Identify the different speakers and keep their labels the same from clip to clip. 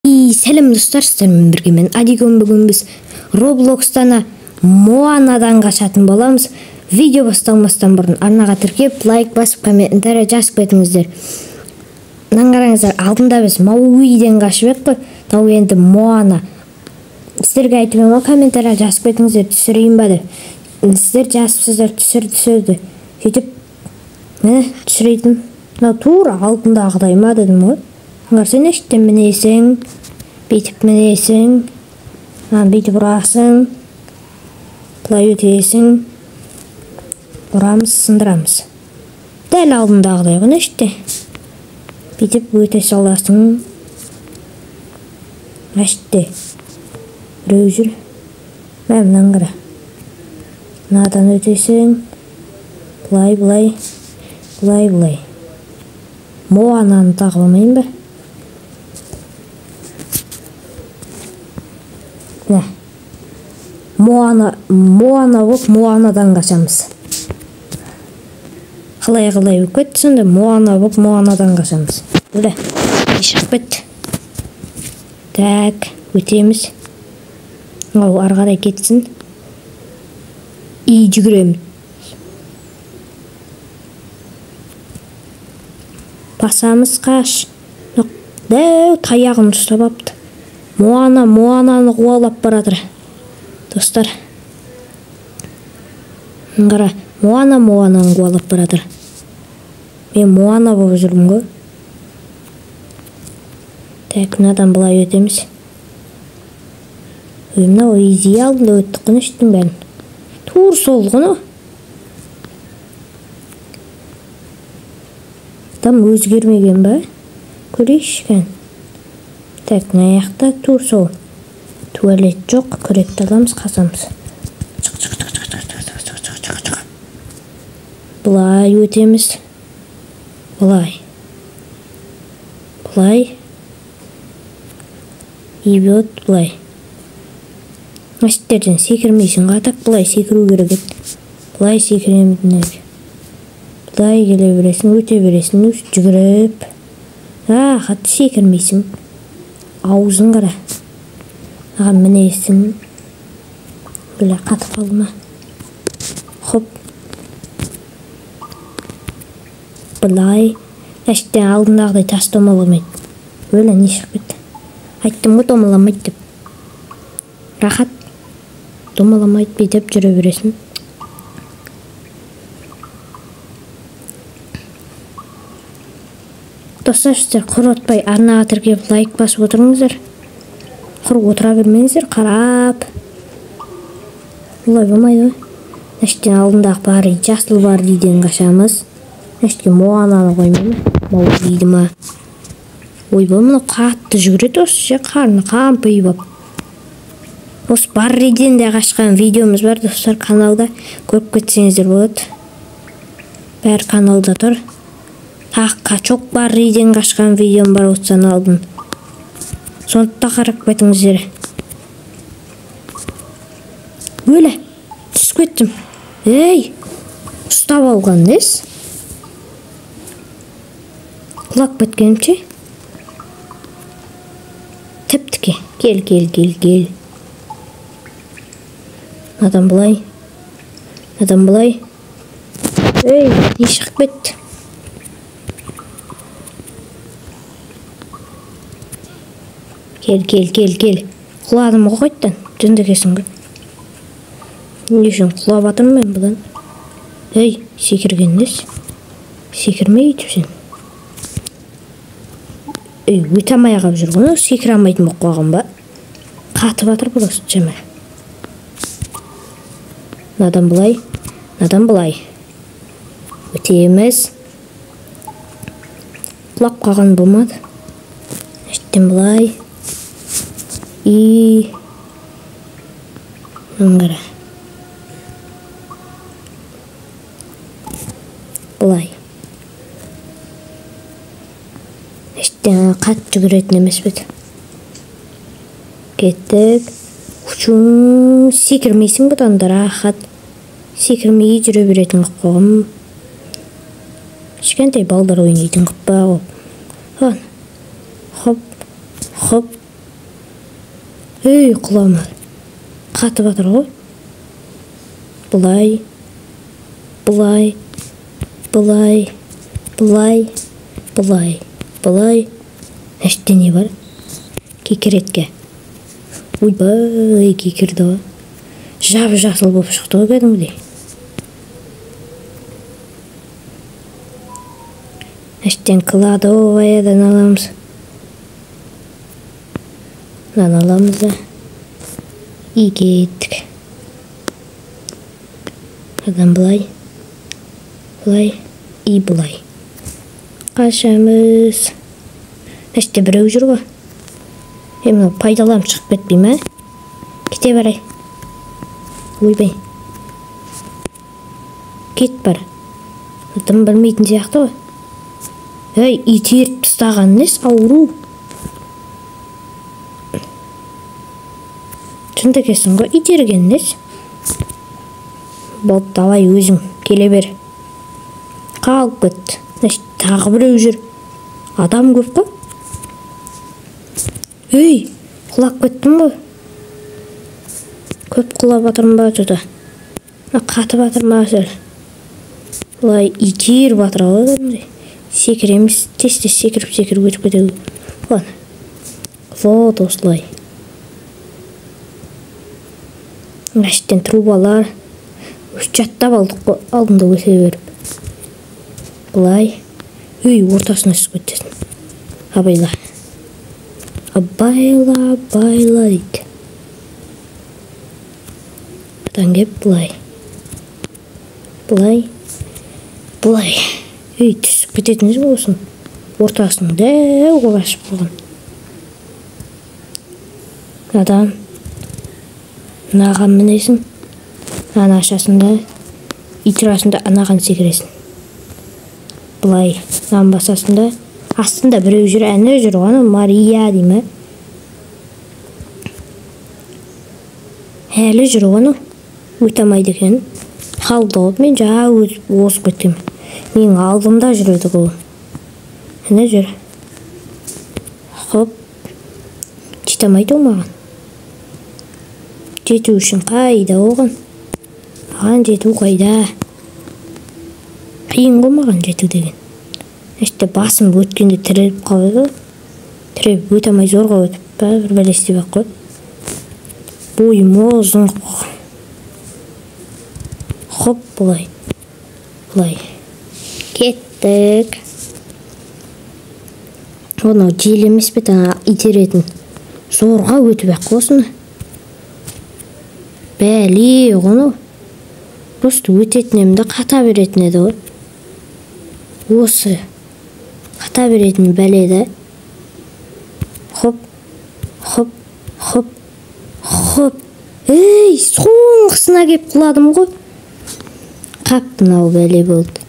Speaker 1: Сәлем достар, сіздермен бірге мен Адигон. Бүгін біз Roblox'тан Моанадан қашатын боламыз. Видео басталмастан бұрын арнаға тіркеп, лайк басып, комментарий жазып кетіңіздер. Мынаны қараңыздар, алдында біз Мауиден қашып едік қой, тау енді Моана. Сіздерге айтып едім ғой, комментарий жазып кетіңіздер, түсірейін ба деп. Сіздер жазыпсыздар, түсір, түсір деп. Сөйтіп, міне түсірейтін. Мынау тура алдындағыдай ма дедім ғой. Қарасаң, іштен мінесің, бүйтіп мінесің, бүйтіп ұрасың, былай өтесің, ұрамыз, сындырамыз. Дәл алдындағыдай ғой іште. Бүйтіп өте саласың. Іште біреу жүр. Мә, мынаны қара. Мынадан өтесің. Былай, былай, былай, былай. Моананы тағып алмайын ба? Міне. Моана, Моана болып Моанадан қашамыз. Қалай қалай болып кетті сонда? Моана болып Моанадан қашамыз. Өлі, не шығып кетті? Так, өтеміз. Ау, ары қарай кетсін. И жүгіремін. Басамыз, қаш. Дәу таяғын ұстап апты. Моана, Моананы қуалап баратыр. Достар. Қара, Моана, Моананы қуалап баратыр. Мен Моана болып жүрмін ғой. Так, мынадан былай өтеміз. Ой, мынау изи алдында өттік қой, іштің бәрін. Тур сол ғой. Там өзгермеген ба? Көрейікші кән. Так, мына жақта тур сол. Туалет жоқ, күректі аламыз, қазамыз. Чық, чық, чық, чық, чық, чық, чық, чық, чық, чық. Былай өтеміз. Былай. Былай. И вот былай. Мәшіттерден секірмейсің ғой, так былай секіру керек еді. Былай секіремін. Былай келе бересің, өте бересің, жүгіріп. А, қатты секірмейсің. Аузын қара. Аған мінесің. Біле, қатып қалды ма? Хоп. Былай. Әшттен алдындағыдай тас домаламайды. Өлі, не шығып кетті? Айттым ғой, домаламайды деп. Рахат. Домаламайды, бүйтіп жүре бересің. Достар, сіздер құр отпай арнаға тіркеліп лайк басып отырыңыздар. Құр отыра бермеңіздер, қарап. Олай болмайды ғой. Әштен алдындағы бар, жасыл бар дейден қашамыз. Әштен Моананы қоймай ма? Мау дейді ма? Ойбай, мынау қатты жүгіреді осы ше, қарны қампиып ап. Осы Барриден де қашқан видеомыз бар, достар, каналда көріп кетсеңіздер болады. Бәрі каналда тұр. Тағы качок Барриден қашқан видеом бар осыдан алдын. Соны да қарап кетіңіздер. Өлі, түсіп кеттім. Ей, ұстап алған несі? Құлап кеткенімше. Тіп-тіке. Кел, кел, кел, кел. Адам былай. Адам былай. Ей, не шығып кетті? Кел, кел, кел, кел. Құладым ғой қайттан. Жынды екенсің ғой. Не үшін құлап жатырмын мен бұдан? Ей, секірген несі? Секірмей өйтіп сен. Ей, өте алмай қалып жүр ғой. Секіре алмайтын болып қалған ба? Қатып жатыр просто жеме. Мынадан былай, мынадан былай. Өтеміз. Құлап қалған болмады. Іштен былай. И мына қара. Былай. Іштен қатты жүгіретін емес бе? Кеттік. Ұшың, секірмейсің бұдан да рахат. Секірмей жүре беретін қылып қойғым. Кішкентай балдар ойнайтын қылып па? Хоп, хоп, хоп. Ей, құлама. Қатып жатыр ғой. Былай, былай, былай, былай, былай, былай. Іште не бар? Кекіретке. Ойбай, кекірді ғой. Жап-жасыл болып шықты ғой кәдімгідей. Іштен кладоваядан аламыз. Мынаны аламыз да. И кеттік. Адам былай, былай и былай. Қашамыз. Іште біреу жүр ғой. Мынау пайдаланып шығып кетпей ме? Кете барай. Ойбай. Кет бар. Дым білмейтін сияқты ғой. Ей, итеріп тастаған несі ауру. Жынды екенсің ғой, итерген несі? Болды, давай өзің келе бер. Қалып кетті. Значит, тағы біреу жүр. Адам көп қой. Ей, құлап кеттім ғой. Көп құлап жатырмын ба что-то? Қатып жатыр ма сәл? Былай итеріп жатыр ғой кәдімгідей. Секіреміз, тез-тез секіріп-секіріп өтіп кетеді. Ладно. Вот осылай. Мәшіттен трубалар. Жаттап алдық қой, алдында өте беріп. Былай. Үй, ортасына түсіп кетесің. Абайла. Абайла, абайла дейді. Одан кеп былай. Былай. Былай. Үй, түсіп кететінсің ғой осының. Ортасын дәу қылып ашып қойған. Мынадан мынаған мінесің. Мынаны ашасың да, үй тұрасың да, анаған секіресің. Былай, мынаны басасың да, астында біреу жүр, әне жүр ғой, анау Мария дей ме? Әлі жүр ғой анау. Өте алмайды екен. Қалды ғой, мен жаңа өтіп озып кеттім. Менің алдымда жүреді ғой. Әне жүр. Хоп. Жете алмайды ол маған. Жету үшін қайда оған? Маған жету қайда? Қиын ғой маған жету деген. Іште басым өткенде тіреліп қалады ғой. Тіреліп өте алмай зорға өтіп, бір бәле істеп ақ қой. Бойым ұзын. Хоп, былай. Былай. Кеттік. Анау жел емес пе, ана итеретін. Зорға өтіп ақ қой осыны. Бәле ғой анау. Просто өтетін едім де, қата беретін еді ғой. Осы қата беретін бәле де. Хоп, хоп, хоп, хоп. Ей, соңғысына кеп құладым ғой. Қап, мынау бәле болды.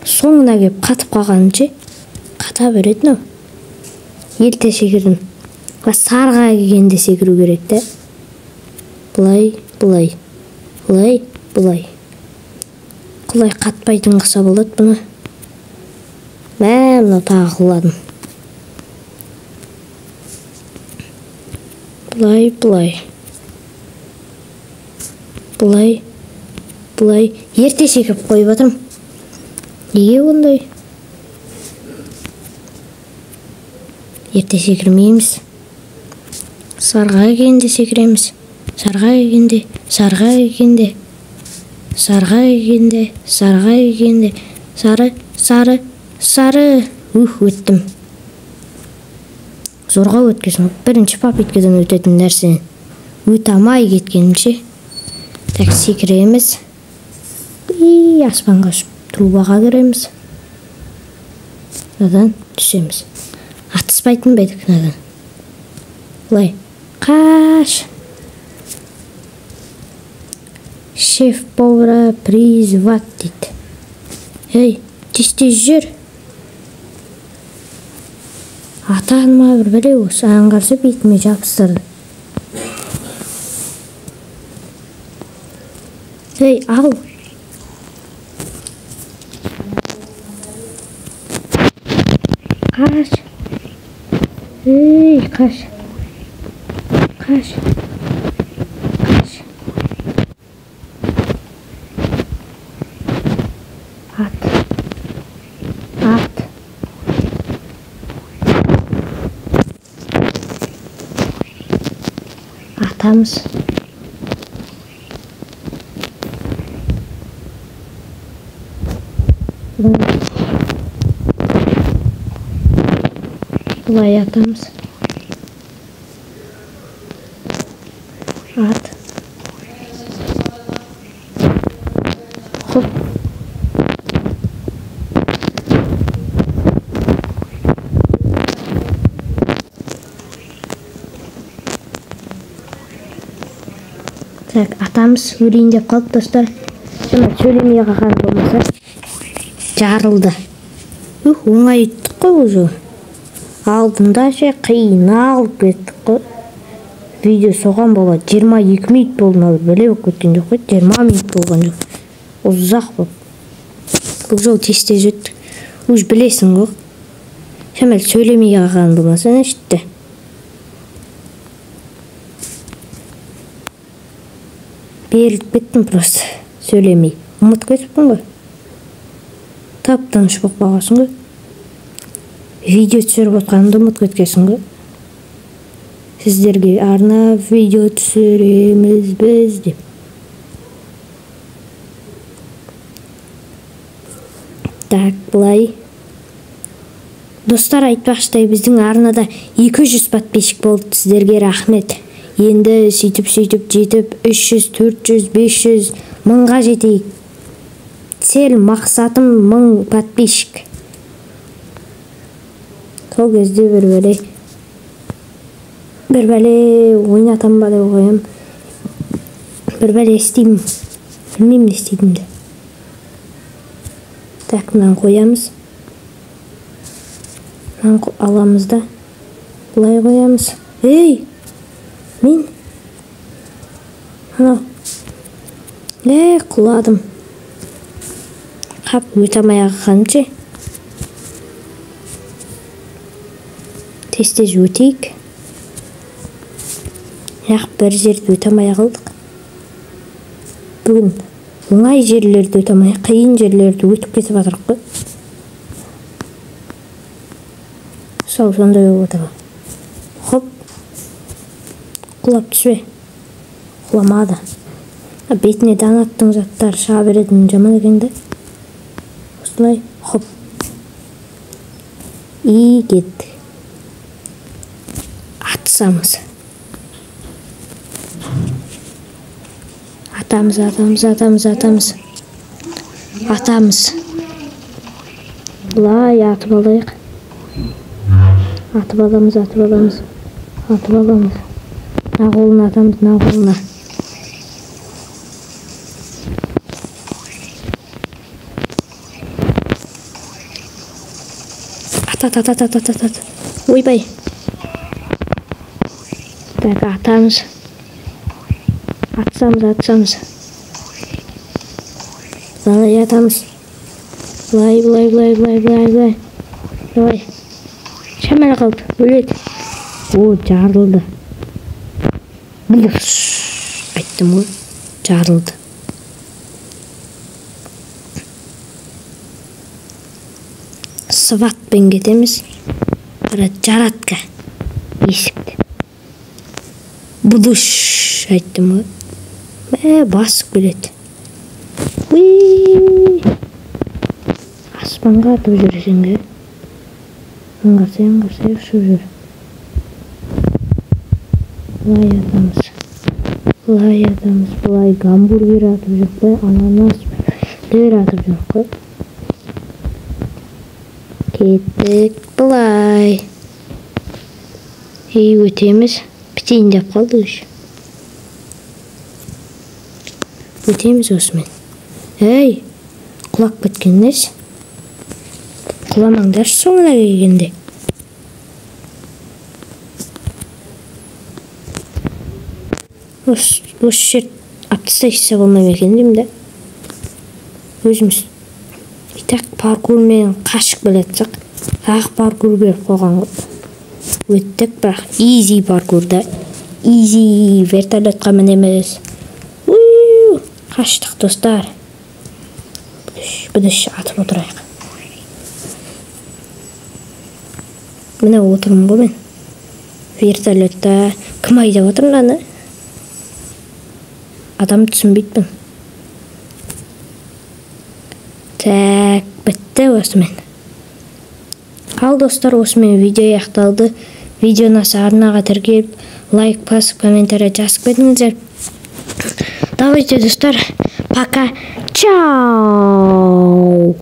Speaker 1: Соңына кеп қатып қалғанынша қата беретін ау. Ерте секірдім. Сарға келгенде секіру керек те. Былай, былай, былай, былай. Құлай қатпайтын қылса болады бұны. Мә, мынау тағы құладым. Былай, былай. Былай, былай. Ерте секіріп қойып жатырмын. Неге ондай? Ерте секірмейміз. Сарға келгенде секіреміз. Сарға келгенде, сарға келгенде, сарға келгенде, сарға келгенде, сары, сары, сары. Ух, өттім. Зорға өткесін. Бірінші попыткадан өтетін нәрсені өте алмай кеткенімше. Так, секіреміз. И аспанға ұшып трубаға кіреміз. Мынадан түсеміз. Атыспайтын ба едік мынадан? Былай. Қаш. Шеф повара призвать дейді. Ей, тез-тез жүр. Ата-аныма бір бәле осы аңғарса бетіме жабыстырды. Ей, ал. Қаш. Ей, қаш. Қаш. Қаш. Ат. Ат. Атамыз. Былай атамыз. Ат. Хоп. Так, атамыз өлейін деп қалды, достар. Жаңа сөйлемей қалған болмаса жарылды. Ух, оңай өттік қой уже. Алдында ше қиналып кеттік қой. Видео соған болады. 22 минут болды, мынау бөле болып кеткен жоқ қой. 20 минут болған жоқ. Ұзақ болып. Бұл жол тез-тез өттік. Уж білесің ғой. Шамал сөйлемей қалған болмаса не жетті. Беріліп кеттім просто сөйлемей. Ұмытып кетіппін ғой. Тап-тыныш болып қалғансың ғой. Видео түсіріп отқанымды ұмытып кеткенсің ғой. Сіздерге арнап видео түсіреміз біз деп. Так, былай. Достар, айтпақшыдай, біздің арнада 200 подписчик болды. Сіздерге рахмет. Енді сөйтіп-сөйтіп жетіп 300, 400, 500, мыңға жетейік. Цель, мақсатым 1000 подписчик. Сол кезде бір бәле ойнатам ба деп қоям. Бір бәле істеймін. Білмеймін не істейтінімді. Так, мынаны қоямыз. Мынаны аламыз да. Былай қоямыз. Ей! Мен анау. Құладым. Қап, өте алмай қалғаным ше. Тез-тез өтейік. Бірақ бір жерді өте алмай қалдық. Бүгін оңай жерлерді өте алмай, қиын жерлерді өтіп кетіп жатырық қой. Сол сондай болып отыр. Хоп. Құлап түспе. Құламады. Бетіне данаттың заттары шыға беретін жаман екен де. Осылай, хоп. И кеттік. Атысамыз. Атамыз, атамыз, атамыз, атамыз. Атамыз. Былай атып алайық. Атып аламыз, атып аламыз. Атып аламыз. Мына қолына атамыз, мына қолына. Ат, ат, ат, ат, ат, ат, ат. Ойбай. Так, атамыз. Атсамыз, атсамыз. Былай атамыз. Былай, былай, былай, былай, былай, былай. Давай. Шамалы қалды, өледі. О, жарылды. Айттым ғой, жарылды. Сватпен кетеміз. Қара, жаратка. Есікті. Бұдыш, айттым ғой. Басып келеді. Уи! Аспанға атып жүрсең ге. Аңғарсай, аңғарсай ұшып жүр. Былай атамыз. Былай атамыз. Былай гамбургер атып жүр қой, ананас бер атып жүр қой. Кеттік былай. Ей, өтеміз. Бітейін деп қалды үш. Өтеміз осымен. Ей, құлап кеткен несі? Құламаңдаршы соңына келгенде. Осы жер алып тастайсыз болмай ма екен деймін да. Өзіміз итак паркурмен қашып келе жатсақ, ақ паркур беріп қойған ғой. Өттік, бірақ изи паркур да. Изи вертолетқа мінеміз. Қаштық, достар. Бұдыш атып отырайық. Міне отырмын ғой мен. Вертолетта. Кім айдап отыр мынаны? Адам түсінбейтпін. Так, бітті осымен. Ал достар, осымен видео аяқталды. Видео ұнаса арнаға тіркеліп, лайк басып, комментарий жазып кетіңіздер. Давайте, достар, пока, чао!